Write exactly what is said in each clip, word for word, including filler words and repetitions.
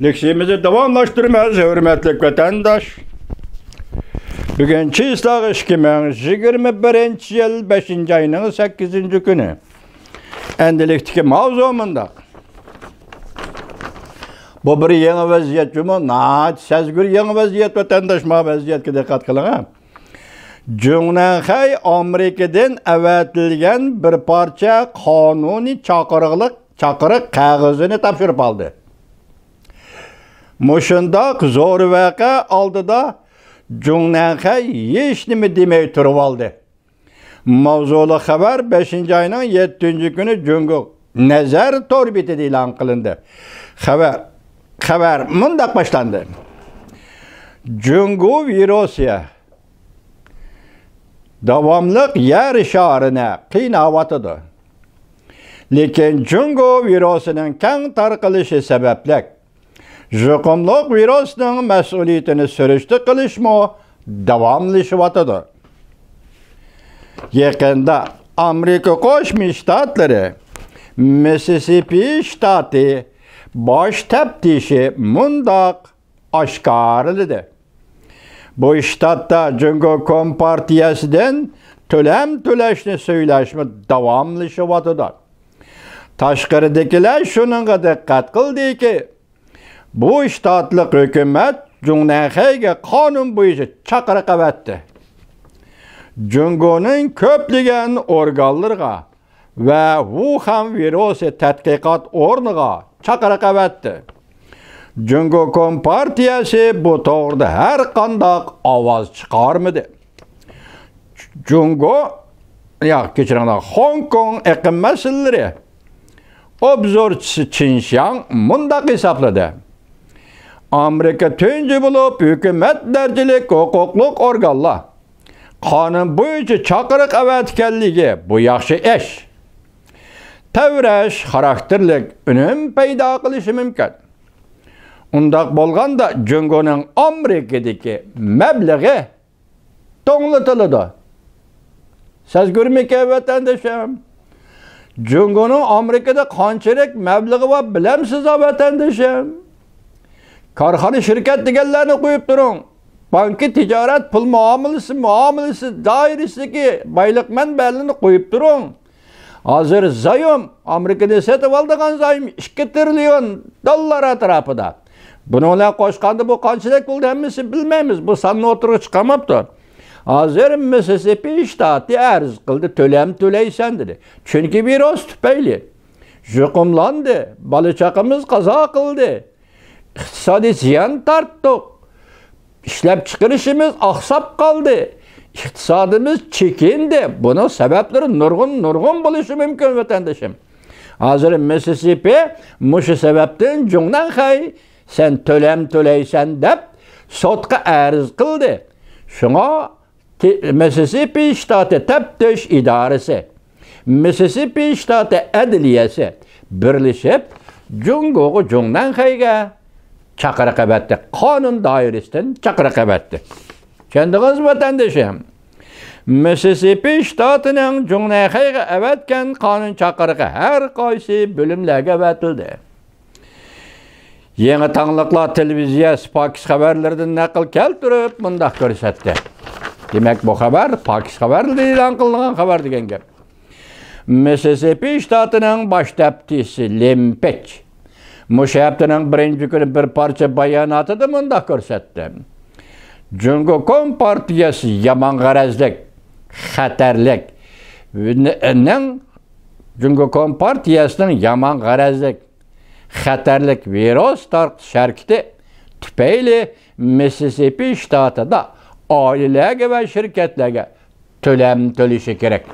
تېكىستىمىزنى داۋاملاشتۇرىمىز، ھۆرمەتلىك ۋەتەنداش. بۈگۈن چىسلاغ ئىككى مىڭ يىگىرمە بىرىنچى يىل بەشىنچى ئاينىڭ سەككىزىنچى كۈنى. ئەمدىلىكتىكى ماۋزۇ مۇنداق. بۇ بىر يېڭى ۋەزىيەت جۇمۇ، ناھايىتى سەزگۈر يېڭى ۋەزىيەت، ۋەتەنداش، ما ۋەزىيەتكە دىققەت قىلىڭ، ھە. جۇڭنەنخەي ئامېرىكىدىن ئەۋەتىلگەن بىر پارچە قانۇنىي چاقىرىقلىق، چاقىرىق قەغىزىنى تاپشۇرۇپ ئالدى. مۇشۇنداق زور ۋەقە ئالدىدا جۇڭنەنخەي ھېچنېمە دېمەي تۇرۇۋالدى. ماۋزۇلۇق خەۋەر بەشىنچى ئاينىڭ يەتتىنچى كۈنى جۇڭگو نەزەر تور بېتىدە ئېلان قىلىندى. خەۋەر، خەۋەر مۇنداق باشلاندى. جۇڭگو ۋىرۇسى داۋاملىق يەر شارىنى قىيناۋاتىدۇ. لېكىن جۇڭگو ۋىرۇسىنىڭ كەڭ تارقىلىشى سەۋەبلىك، يۇقۇملۇق ۋىرۇسنىڭ مەسئۇلىيىتىنى سۈرۈشتە قىلىشمۇ داۋاملىشىۋاتىدۇ. يېقىندا ئامېرىكا قوشما شتاتلىرى مىسسىسىپى شتاتى باش تەپتىشى مۇنداق ئاشكارىلىدى. بۇ شتاتتا جۇڭگو كومپارتىيەسىدىن تۆلەم تۆلەشنى سۈيلەشمۇ داۋاملىشىۋاتىدۇ. تاشقىرىدىكىلەر شۇنىڭغا دىققەت قىلدىكى، بۇ شتاتلىق ھۆكۈمەت جۇڭنەنخەيگە قانۇن بويىچە چاقىرىق ئەۋەتتى. جۇڭگونىڭ كۆپلىگەن ئورگانلىرىغا ۋە ۋۇخەن ۋىرۇسى تەتقىقات ئورنىغا چاقىرىق ئەۋەتتى. جۇڭگو كومپارتىيەسى بۇ توغرىدا ھەر قانداق ئاۋاز چىقارمىدى. جۇڭگو، ياق، كەچۈرۈڭلار، خوڭكوڭ ئېقىم مەسىلىلىرى ئوبزورچىسى چىن شياڭ مۇنداق ھېسابلىدى: ئامېرىكا تۇنجى بولۇپ ھۆكۈمەت دەرىجىلىك ھوقۇقلۇق ئورگانلار قانۇن بويىچە چاقىرىق ئەۋەتكەنلىكى بۇ ياخشى ئىش. تەۋرەش خاراكتېرلىك ئۈنۈم پەيدا قىلىشى مۇمكىن. ئۇنداق بولغاندا جۇڭگونىڭ ئامېرىكىدىكى مەبلىغى توڭلىتىلىدۇ. سەزگۈرمىكەن ۋەتەندىشىم؟ جۇڭگونىڭ ئامېرىكىدا قانچىلىك مەبلىغى بار بىلەمسىز ۋەتەندىشىم؟ كارخانا، شىركەت دېگەنلەرنى قويۇپ تۇرۇڭ. بانكا، تىجارەت، پۇل مۇئامىلىسى، مۇئامىلىسى دائىرىسىدىكى بايلىق مەنبەلىرىنى قويۇپ تۇرۇڭ. ھازىر زايوم، ئامېرىكىدىن سېتىۋالىدىغان زايوم ئىككى تىرىليون دوللار ئەتراپىدا. بۇنىڭ بىلەن قوشقاندا بۇ قانچىلىك بولدى، ھەممىسى بىلمەيمىز. بۇ ساننى ئوتتۇرىغا چىقارماپتۇ. ھازىر مىسسىسىپى شتاتى ئەرز قىلدى، تۆلەم تۆلەيسەن دېدى. چۈنكى ۋىرۇس تۈپەيلى يۇقۇملاندى، بالا-چاقىمىز قازا قىلدى. ئىقتىسادىي زىيان تارتتۇق. ئىشلەپچىقىرىشىمىز ئاقساپ قالدى. ئىقتىسادىمىز چېكىندى. بۇنىڭ سەۋەبلىرى نۇرغۇن، نۇرغۇن بولۇشى مۇمكىن، ۋەتەندىشىم. ھازىر مىسسىسىپى مۇشۇ سەۋەبتىن جۇڭنەنخەي سەن تۆلەم تۆلەيسەن دەپ سوتقا ئەرز قىلدى. شۇڭا تې-، مىسسىسىپى شتاتى تەپتىش ئىدارىسى، مىسسىسىپى شتاتى ئەدلىيەسى بىرلىشىپ جۇڭگوغا، جۇڭنەنخەيگە چاقىرىق ئەۋەتتى. قانۇن دائىرىسىدىن چاقىرىق ئەۋەتتى. چۈشەندىڭىزمۇ، ۋەتەندىشىم؟ مىسسىسىپى شتاتىنىڭ جۇڭنەنخەيگە ئەۋەتكەن قانۇن چاقىرىقى ھەر قايسى بۆلۈملەرگە ئەۋەتىلدى. يېڭى تاڭلىقلار تېلېۋىزىيەسى پاكىس خەۋەرلىرىدىن نەقىل كەلتۈرۈپ مۇنداق كۆرسەتتى. دېمەك، بۇ خەۋەر پاكىس خەۋەرلىرىدە ئېلان قىلىنغان خەۋەر دېگەن گەپ. مىسسىسىپى شتاتىنىڭ باش تەپتىشى لىم پېچ مۇشۇ ھەپتىنىڭ بىرىنچى كۈنى بىر پارچە باياناتىدا مۇنداق كۆرسەتتى: جۇڭگو كومپارتىيەسى يامان غەرەزلىك، خەتەرلىك، نىڭ، جۇڭگو كومپارتىيەسىنىڭ يامان غەرەزلىك، خەتەرلىك ۋىرۇس تارقىتىش ھەرىكىتى تۈپەيلى مىسسىسىپى شتاتىدا ئائىلىلەرگە ۋە شىركەتلەرگە تۆلەم تۆلىشى كېرەك.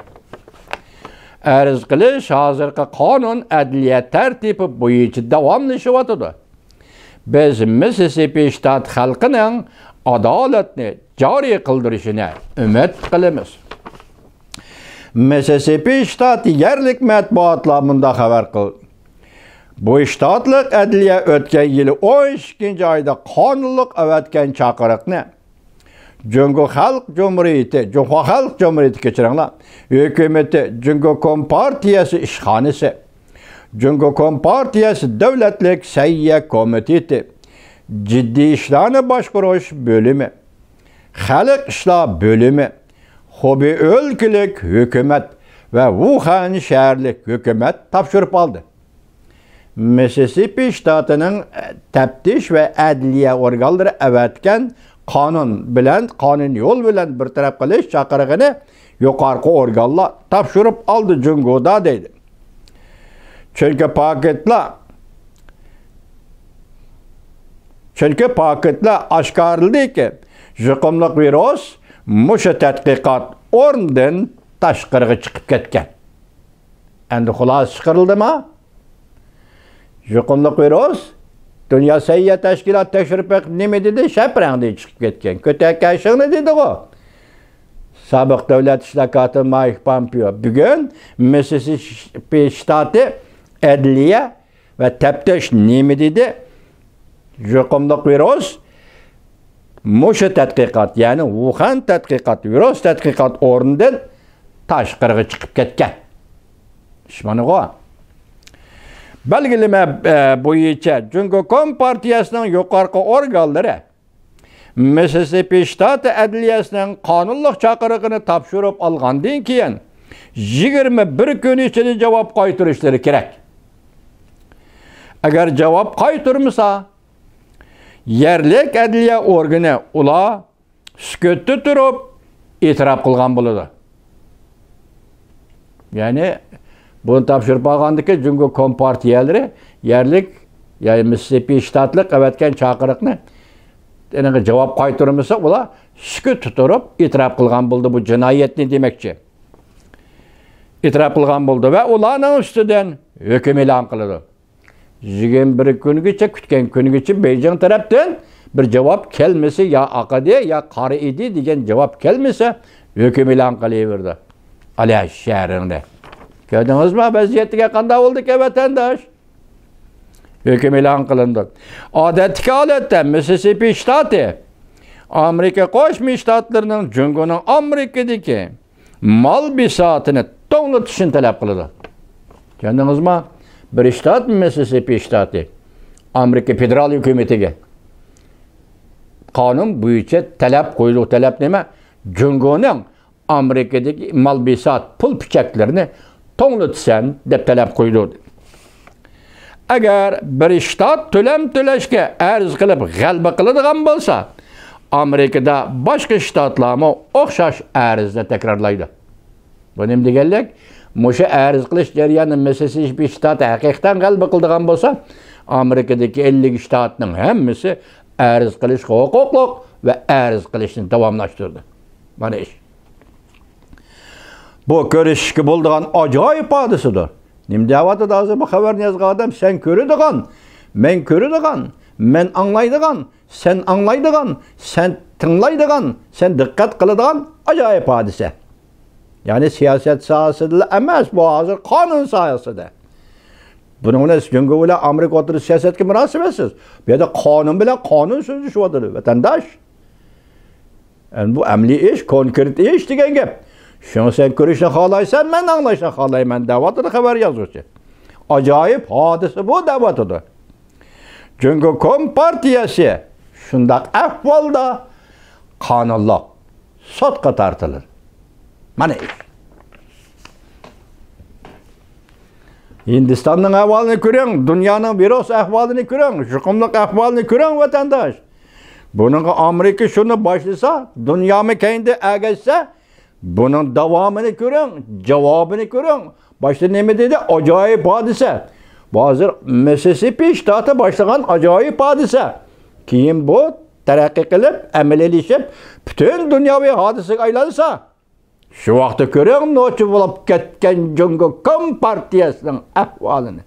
ئەرز قىلىش ھازىرقى قانۇن، ئەدلىيە تەرتىپى بويىچە داۋاملىشىۋاتىدۇ. بىز مىسسىسىپى شتات خەلقىنىڭ ئادالەتنى جارى قىلدۇرۇشىنى ئۈمىد قىلىمىز. مىسسىسىپى شتات يەرلىك مەتبۇئاتلار مۇنداق خەۋەر قىلدى: بۇ شتاتلىق ئەدلىيە ئۆتكەن يىلى ئون ئىككىنچى ئايدا قانۇنلۇق ئەۋەتكەن چاقىرىقنى جۇڭگو خەلق جۇمھۇرىيىتى، جۇڭخۇا خەلق جۇمھۇرىيىتى، كەچۈرۈڭلار، ھۆكۈمىتى، جۇڭگو كومپارتىيەسى ئىشخانىسى، جۇڭگو كومپارتىيەسى دۆلەتلىك سەھىيە كومىتېتى، جىددىي ئىشلارنى باشقۇرۇش بۆلۈمى، خەلق ئىشلار بۆلۈمى، خۇبېي ئۆلكىلىك ھۆكۈمەت ۋە ۋۇخەن شەھەرلىك ھۆكۈمەت تاپشۇرۇپ ئالدى. مىسسىسىپى شتاتىنىڭ تەپتىش ۋە ئەدلىيە ئورگانلىرى ئەۋەتكەن قانۇن بىلەن، قانۇنىي يول بىلەن بىر تەرەپ قىلىش چاقىرىقىنى يۇقارقى ئورگانلار تاپشۇرۇپ ئالدى جۇڭگودا دەيدۇ. چۈنكى پاكىتلار، چۈنكى پاكىتلار ئاشكارىلىدىكى، يۇقۇملۇق ۋىرۇس مۇشۇ تەتقىقات ئورنىدىن تاشقىرىغا چىقىپ كەتكەن. ئەمدى خۇلاسە چىقىرىلدىما؟ يۇقۇملۇق ۋىرۇس، دۇنيا سەھىيە تەشكىلاتى تەكشۈرۈپ بېقىپ نېمە دېدى؟ شەپرەڭدىن چىقىپ كەتكەن. كۆتەككە شىڭنى دېدىغۇ. سابىق دۆلەت ئىشلار كاتىپى مايك پامپېئو بۈگۈن مىسسىسىپى شتاتى ئەدلىيە ۋە تەپتىش نېمە دېدى؟ يۇقۇملۇق ۋىرۇس مۇشۇ تەتقىقات، يەنى ۋۇخەن تەتقىقات، ۋىرۇس تەتقىقات ئورنىدىن تاشقىرىغا چىقىپ كەتكەن. ئىش مانىغۇ. بەلگىلىمە، ئە، بويىچە جۇڭگو كومپارتىيەسىنىڭ يۇقارقى ئورگانلىرى مىسسىسىپى شتاتى ئەدلىيەسىنىڭ قانۇنلۇق چاقىرىقىنى تاپشۇرۇپ ئالغاندىن كېيىن، يىگىرمە بىر كۈن ئىچىدە جاۋاب قايتۇرۇشلىرى كېرەك. ئەگەر جاۋاب قايتۇرمىسا، يەرلىك ئەدلىيە ئورگىنى ئۇلار سۈكۈتتە تۇرۇپ ئېتىراپ قىلغان بولىدۇ. يەنى بۇنى تاپشۇرۇپ ئالغاندىكىن جۇڭگو كومپارتىيەلىرى يەرلىك، يەنى مىسسىسىپى شتاتلىق ئەۋەتكەن چاقىرىقنى، يەنى جاۋاب قايتۇرمىسا، ئۇلار سۈكۈتتە تۇرۇپ ئېتىراپ قىلغان بولىدۇ بۇ جىنايەتنى دېمەكچى. ئېتىراپ قىلغان بولىدۇ ۋە ئۇلارنىڭ ئۈستىدىن ھۆكۈم ئېلان قىلىدۇ. يىگىرمە بىر كۈنگىچە، كۈتكەن كۈنگىچە بېيجىڭ تەرەپتىن بىر جاۋاب كەلمىسە، يا ئاق ئىدى، يا قارا ئىدى دېگەن جاۋاب كەلمىسە، ھۆكۈم ئېلان قىلىۋېرىدۇ. ئالە شەھىرىڭدە. كۆردىڭىزمۇ، ۋەزىيەتكە قانداق بولدىكەن، ۋەتەنداش؟ ھۆكۈم ئېلان قىلىندى. ئادەتتىكى ھالەتتە مىسسىسىپى شتاتى ئامېرىكا قوشما شتاتلىرىنىڭ جۇڭگونىڭ ئامېرىكىدىكى مال بىساتىنى توڭلىتىشنى تەلەپ قىلىدۇ. چۈشەندىڭىزمۇ؟ بىر شتات، مىسسىسىپى شتاتى، ئامېرىكا فېدېرال ھۆكۈمىتىگە قانۇن بويىچە تەلەپ قويىدۇ. تەلەپ نېمە؟ جۇڭگونىڭ ئامېرىكىدىكى مال بىسات، پۇل پىچەكلىرىنى توڭلىتىسەن دەپ تەلەپ قويىدۇ. ئەگەر بىر شتات تۆلەم تۆلەشكە ئەرز قىلىپ غەلىبە قىلىدىغان بولسا، ئامېرىكىدا باشقا شتاتلارمۇ ئوخشاش ئەرزنى تەكرارلايدۇ. بۇ نېمە دېگەنلىك؟ مۇشۇ ئەرز قىلىش جەريانىدا مىسسىسىپى شتاتى ھەقىقەتەن غەلىبە قىلىدىغان بولسا، ئامېرىكىدىكى ئەللىك شتاتنىڭ ھەممىسى ئەرز قىلىشقا ھوقۇقلۇق ۋە ئەرز قىلىشنى داۋاملاشتۇرىدۇ. مانا ئىش. بۇ كۆرۈشۈشكە بولىدىغان ئاجايىپ ھادىسىدۇر. نېمە دەۋاتىدۇ ھازىر بۇ خەۋەرنى يازغان ئادەم؟ سەن كۆرىدىغان، مەن كۆرىدىغان، مەن ئاڭلايدىغان، سەن ئاڭلايدىغان، سەن تىڭلايدىغان، سەن دىققەت قىلىدىغان ئاجايىپ ھادىسە. يەنى سىياسەت ساھەسىدىلا ئەمەس، بۇ ھازىر قانۇن ساھەسىدە. بۇنىڭ بىلەن جۇڭگو بىلەن ئامېرىكا ئوتتۇرىسىدا سىياسەتكە مۇناسىۋەتسىز. بۇ يەردە قانۇن بىلەن قانۇن سۆزلىشىۋاتىدۇ، ۋەتەنداش. ئەمدى بۇ ئەمەلىي ئىش، كونكرېت ئىش دېگەن گەپ. شۇڭا سەن كۆرۈشنى خالايسەن، مەن ئاڭلاشنى خالايمەن، دەۋاتىدۇ خەۋەر يازغۇچى. ئاجايىپ ھادىسە بۇ، دەۋاتىدۇ. جۇڭگو كومپارتىيەسى شۇنداق ئەھۋالدا قانۇنلۇق سوتقا تارتىلىدۇ. مانا ئىش. ھىندىستاننىڭ ئەھۋالىنى كۆرۈڭ، دۇنيانىڭ ۋىرۇس ئەھۋالىنى كۆرۈڭ، يۇقۇملۇق ئەھۋالىنى كۆرۈڭ، ۋەتەنداش. بۇنىڭغا ئامېرىكا شۇنى باشلىسا، دۇنيامۇ كەينىدە ئەگەشسە، بۇنىڭ داۋامىنى كۆرۈڭ، جاۋابىنى كۆرۈڭ. باشتا نېمە دېدى؟ ئاجايىپ ھادىسە. بۇ ھازىر مىسسىسىپى شتاتى باشلىغان ئاجايىپ ھادىسە. كېيىن بۇ تەرەققىي قىلىپ، ئەمەلىيلىشىپ، پۈتۈن دۇنياۋى ھادىسىگە ئايلانسا، شۇ ۋاقىتتا كۆرۈڭ، نوچى بولۇپ كەتكەن جۇڭگو كومپارتىيەسىنىڭ ئەھۋالىنى.